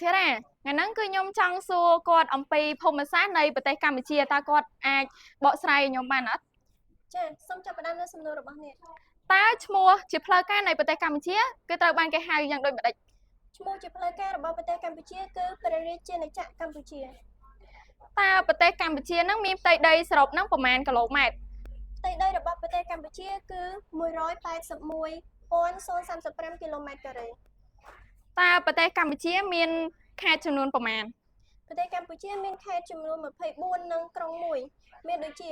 ធីរ៉ាថ្ងៃហ្នឹងគឺខ្ញុំចង់សួរគាត់អំពីភូមិសាស្ត្រនៃប្រទេសកម្ពុជាតើគាត់អាចបកស្រាយឲ្យខ្ញុំបានអត់ ចាសូមចាប់ផ្ដើមនៅសំណួររបស់អ្នក តើឈ្មោះជាផ្លូវការនៃប្រទេសកម្ពុជាគឺត្រូវបានគេហៅយ៉ាងដូចម្តេច ឈ្មោះជាផ្លូវការរបស់ប្រទេសកម្ពុជាគឺព្រះរាជាណាចក្រកម្ពុជា តើប្រទេសកម្ពុជាហ្នឹងមានផ្ទៃដីសរុបហ្នឹងប្រមាណគីឡូម៉ែត្រ ផ្ទៃដីរបស់ប្រទេសកម្ពុជាគឺ181.035គីឡូម៉ែត្រការ៉េ តើប្រទេសកម្ពុជាមានខេត្តចំនួនប្រមាណ ប្រទេសកម្ពុជាមានខេត្តចំនួន24និងក្រុងមួយមានដូចជា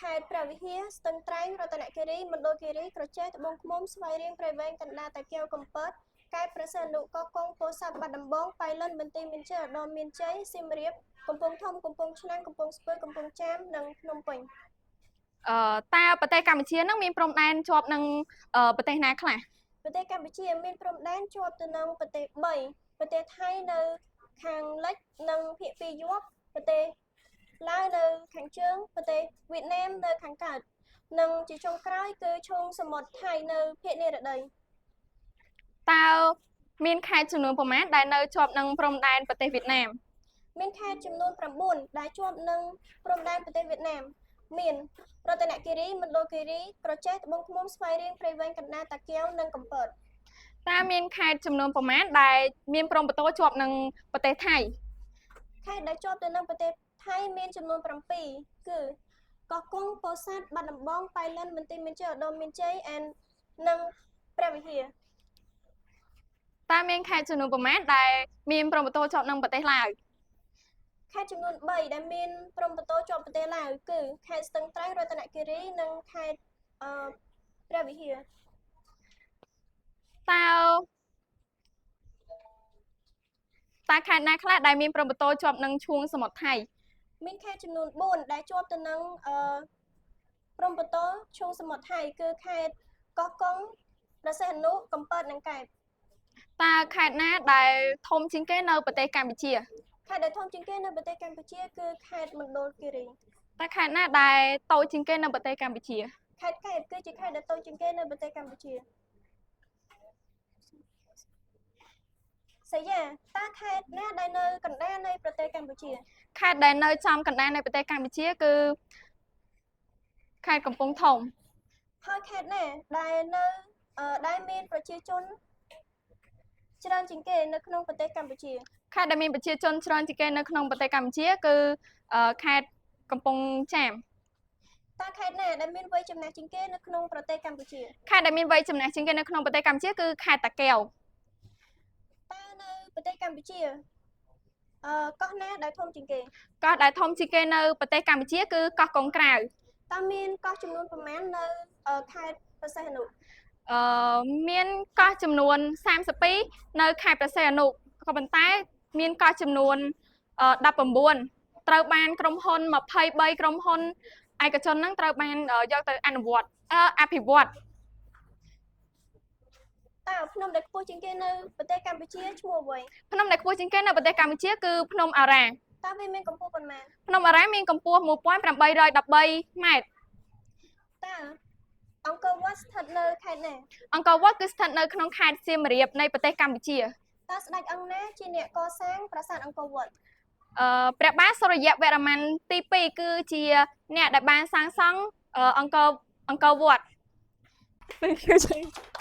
ខេត្តព្រះវិហារស្ទឹងត្រែងរតនគិរីមណ្ឌលគិរីក្រចេះត្បូងឃ្មុំស្វាយរៀងព្រៃវែងកណ្ដាលតាកែវកំពតកែបព្រះសីហនុកោះកុងពោធិ៍សាត់បាត់ដំបងប៉ៃលិនបន្ទាយមានជ័យឧត្តរមានជ័យសៀមរាបកំពង់ធំកំពង់ឆ្នាំងកំពង់ស្ពឺកំពង់ចាមនិងភ្នំពេញ អឺតើប្រទេសកម្ពុជាហ្នឹងមានព្រំដែនជាប់នឹងប្រទេសណាខ្លះ ប្រទេសកម្ពុជាមានព្រំដែនជាប់ទៅនឹងប្រទេស3ប្រទេសថៃនៅខាងលិចនិងភាគពាយ័ព្យប្រទេសឡាវនៅខាងជើងប្រទេសវៀតណាមនៅខាងកើតនិងជាចុងក្រោយគឺឈូងសមុទ្រថៃនៅភាគនិរតី តើមានខេត្តចំនួនប្រមាណដែលនៅជាប់នឹងព្រំដែនប្រទេសវៀតណាម មានខេត្តចំនួន9ដែលជាប់នឹងព្រំដែនប្រទេសវៀតណាមមានរតនគិរីមណ្ឌលគិរីក្រចេះត្បូងឃ្មុំស្វាយរៀងព្រៃវែងកណ្ដាលតាកែវនិងកំពត តើមានខេត្តចំនួនប្រមាណដែលមានព្រំប្រទល់ជាប់នឹងប្រទេសថៃ ខេត្តដែលជាប់ទៅនឹងប្រទេសថៃមានចំនួន7គឺកោះកុងពោធិ៍សាត់បាត់ដំបងប៉ៃលិនបន្ទាយមានជ័យឧត្តរមានជ័យ and និងព្រះវិហារ តើមានខេត្តចំនួនប្រមាណដែលមានព្រំប្រទល់ជាប់នឹងប្រទេសឡាវ ខេត្តចំនួន3ដែលមានព្រំប្រទល់ជាប់ប្រទេសឡាវគឺខេត្តស្ទឹងត្រែងរតនគិរីនិងខេត្តអឺព្រះវិហារ តើតើខេត្តណាខ្លះដែលមានព្រំប្រទល់ជាប់នឹងឈូងសមុទ្រថៃ មានខេត្តចំនួន4ដែលជាប់ទៅនឹងអឺព្រំប្រទល់ឈូងសមុទ្រថៃគឺខេត្តកោះកុងព្រះសីហនុកំពតនិងកែប តើខេត្តណាដែលធំជាងគេនៅប្រទេសកម្ពុជា ខេត្តដែលធំជាងគេនៅប្រទេសកម្ពុជាគឺខេត្តមណ្ឌលគិរី តើខេត្តណាដែលតូចជាងគេនៅប្រទេសកម្ពុជា ខេត្តកែបគឺជាខេត្តដែលតូចជាងគេនៅប្រទេសកម្ពុជាសយាតើខេត្តណាដែលនៅកណ្ដាលនៃប្រទេសកម្ពុជា ខេត្តដែលនៅចំកណ្ដាលនៃប្រទេសកម្ពុជាគឺខេត្តកំពង់ធំ ហើយខេត្តណាដែលនៅដែលមានប្រជាជនច្រើនជាងគេនៅក្នុងប្រទេសកម្ពុជា ខេត្តដែលមានប្រជាជនច្រើនជាងគេនៅក្នុងប្រទេសកម្ពុជាគឺខេត្តកំពង់ចាម តើខេត្តណាដែលមានវ័យចំណាស់ជាងគេនៅក្នុងប្រទេសកម្ពុជា ខេត្តដែលមានវ័យចំណាស់ជាងគេនៅក្នុងប្រទេសកម្ពុជាគឺខេត្តតាកែវ តើនៅប្រទេសកម្ពុជាអឺកោះណាដែលធំជាងគេ កោះដែលធំជាងគេនៅប្រទេសកម្ពុជាគឺកោះកុងក្រៅ តើមានកោះចំនួនប្រមាណនៅខេត្តព្រះសីហនុ អឺមានកោះចំនួន32នៅខេត្តព្រះសីហនុក៏ប៉ុន្តែមានកោះចំនួន19ត្រូវបានក្រុមហ៊ុន23ក្រុមហ៊ុនឯកជនហ្នឹងត្រូវបានយកទៅអនុវត្តអភិវឌ្ឍ តើភ្នំដែលខ្ពស់ជាងគេនៅប្រទេសកម្ពុជាឈ្មោះអ្វី ភ្នំដែលខ្ពស់ជាងគេនៅប្រទេសកម្ពុជាគឺភ្នំអារ៉ា តើវាមានកម្ពស់ប៉ុន្មាន ភ្នំអារ៉ាមានកម្ពស់1813ម៉ែត្រ តើអង្គរវត្តស្ថិតនៅខេត្តណា អង្គរវត្តគឺស្ថិតនៅក្នុងខេត្តសៀមរាបនៃប្រទេសកម្ពុជា តើស្ដេចអង្គណាជាអ្នកកសាងប្រាសាទអង្គរវត្ត អឺព្រះបាទសូរ្យវរ្ម័នទី2គឺជាអ្នកដែលបានសាងសង់អង្គរវត្ត Thank you.